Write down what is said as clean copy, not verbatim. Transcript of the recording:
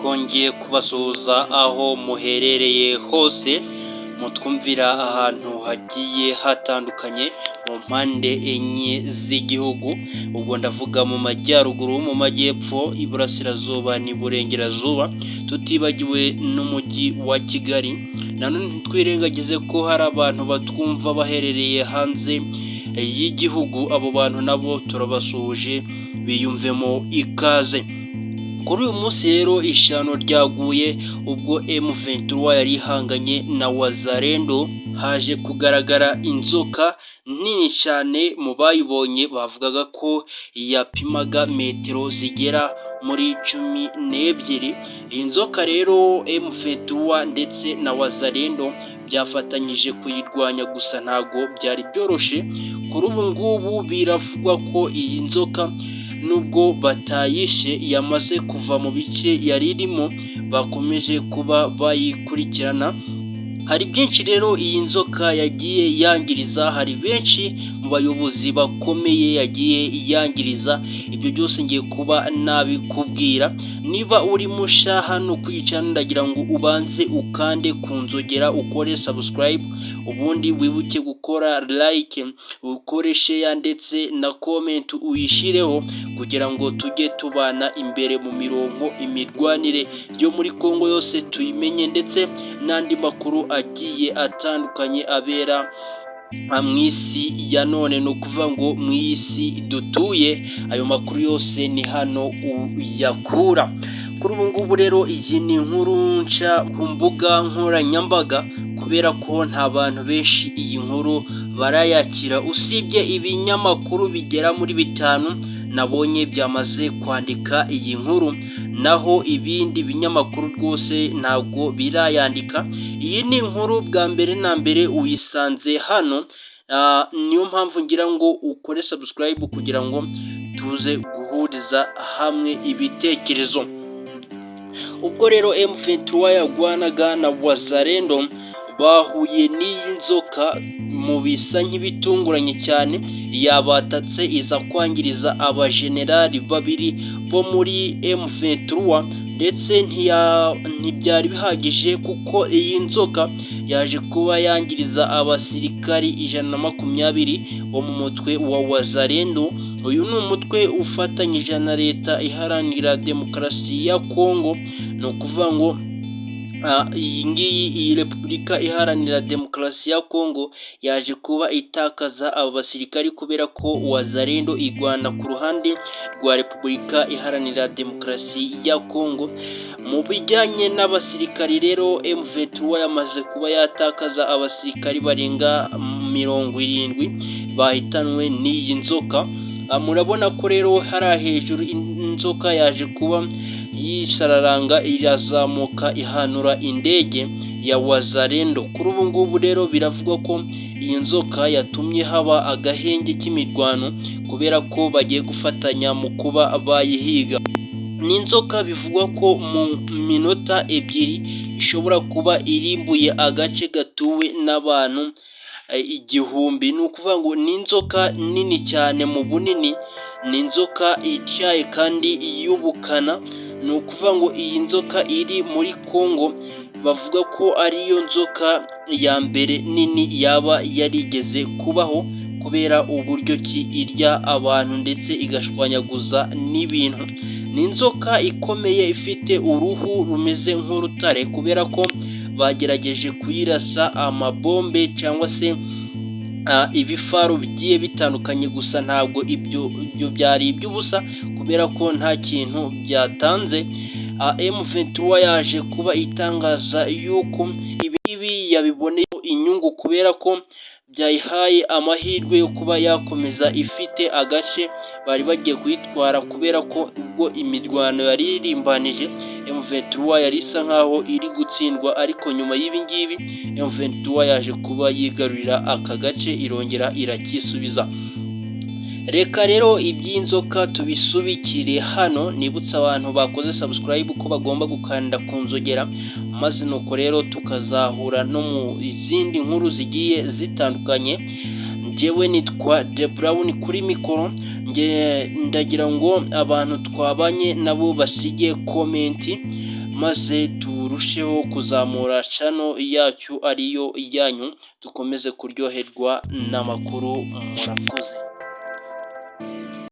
Twongeye kubasuhuza aho muherereye hose, mutwumvira ahantu hagiye hatandukanye mu mpande enye z'igihugu, ubwo ndavuga mu majyaruguru, mu majyepfo, iburasirazuba n'iburengerazuba, tutibagiwe n'umujyi wa Kigali. Nanone ntitwirengagize ko hari abantu batwumva baherereye hanze y'igihugu, abo bantu nabo turabasuhuje, biyumvemo ikaze. Kuri uyu munsi rero ishyano ryaguye ubwo M23 yari ihanganye na Wazalendo, haje kugaragara inzoka nini cyane. Mu bayibonye bavugaga ko yapimaga metero zigera muri 12. Iyi nzoka rero M23 ndetse na Wazalendo byafatanyije kuyirwanya, gusa ntabwo byari byoroshye. Kuri ubu ngubu biravugwa ko iyi nzoka, nubwo batayishe, yamaze kuva mu bice yari irimo, bakomeje kuba bayikurikirana. Hari byinshi rero iyi nzoka yagiye yangiriza, hari benshi mu bayobozi bakomeye yagiye yangiriza. Ibyo byose ngiye kuba nabikubwira. Niba uri musha hano kuri channel, ndagira ngo ubanze ukande ku nzogera, ukore subscribe, ubundi wibuke gukora like, ukore share ndetse na comment uyishyireho, kugira ngo tujye tubana imbere mu mirongo, imirwanire yo muri Congo yose tuyimenye, ndetse n'andi makuru agiye atandukanye abera mu isi ya none, ni ukuvuga ngo mu isi dutuye, ayo makuru yose ni hano uyakura. Kuri ubu ngubu rero iyi ni inkuru nshya ku mbuga nkoranyambaga, kubera ko nta bantu benshi iyi nkuru barayakira, usibye ibinyamakuru bigera muri bitanu nabonye byamaze kwandika iyi nkuru, naho ibindi binyamakuru rwose ntabwo birayandika. Iyi ni inkuru bwa mbere na mbere uyisanze hano, niyo mpamvu ngira ngo ukore subscribe kugira ngo tuze guhuriza hamwe ibitekerezo. Ubwo rero M23 yarwanaga na Wazalendo, bahuye n'iyi nzoka mu bisa nk'ibitunguranye cyane, yabatatse iza kwangiriza abajenerali babiri bo muri M23. Ndetse ntibyari bihagije, kuko iyi nzoka yaje kuba yangiriza abasirikari 120 bo mu mutwe wa Wazalendo. Uyu ni umutwe ufatanyije na Leta Iharanira Demokarasi ya Kongo. Ni ukuvuga ngo iyi ngiyi, iyi Repubulika Iharanira Demokarasi ya Kongo, yaje kuba itakaza aba basirikari kubera ko Wazalendo igwana ku ruhande rwa Repubulika Iharanira Demokarasi ya Kongo. Mu bijyanye n'abasirikari rero, M23 yamaze kuba yatakaza abasirikari barenga 70 bahitanwe n'iyi nzoka. Murabona ko rero hariya hejuru inzoka yaje kuba yisararanga, irazamuka, ihanura indege ya Wazalendo. Kuri ubu ngubu rero biravugwa ko iyi nzoka yatumye haba agahenge k'imirwano, kubera ko bagiye gufatanya mu kuba bayihiga. Ni inzoka bivugwa ko mu minota 2 ishobora kuba irimbuye agace gatuwe n'abantu 1000. Ni ukuvuga ngo ni inzoka nini cyane mu bunini, ni inzoka ityaye kandi y'ubukana. Ni ukuvuga ngo iyi nzoka iri muri Congo bavuga ko ariyo nzoka ya mbere nini yaba yarigeze kubaho, kubera uburyo ki irya abantu ndetse igashwanyaguza n'ibintu. Ni inzoka ikomeye ifite uruhu rumeze nk'urutare, kubera ko bagerageje kuyirasa amabombe cyangwa se ibifaru bigiye bitandukanye, gusa ntabwo ibyo byari iby'ubusa, kubera ko nta kintu byatanze. M23 yaje kuba itangaza yuko ibi yabiboneye inyungu, kubera ko byayihaye amahirwe yo kuba yakomeza ifite agace bari bagiye kuyitwara, kubera ko ubwo imirwano yari irimbanije, M23 yari isa nkaho iri gutsindwa, ariko nyuma y'ibi ngibi M23 yaje kuba yigarurira aka gace, irongera irakisubiza. Reka rero iby'inzoka tubisubikire hano, nibutsa abantu bakoze subscribe ko bagomba gukanda ku nzogera, maze nuko rero tukazahura no mu zindi nkuru zigiye zitandukanye. Njyewe nitwa The Brown kuri mikoro. Nge ndagira ngo abantu twabanye nabo basige comment, maze turusheho kuzamura channel yacu ariyo yanyu, dukomeze kuryoherwa n'amakuru. Murakoze.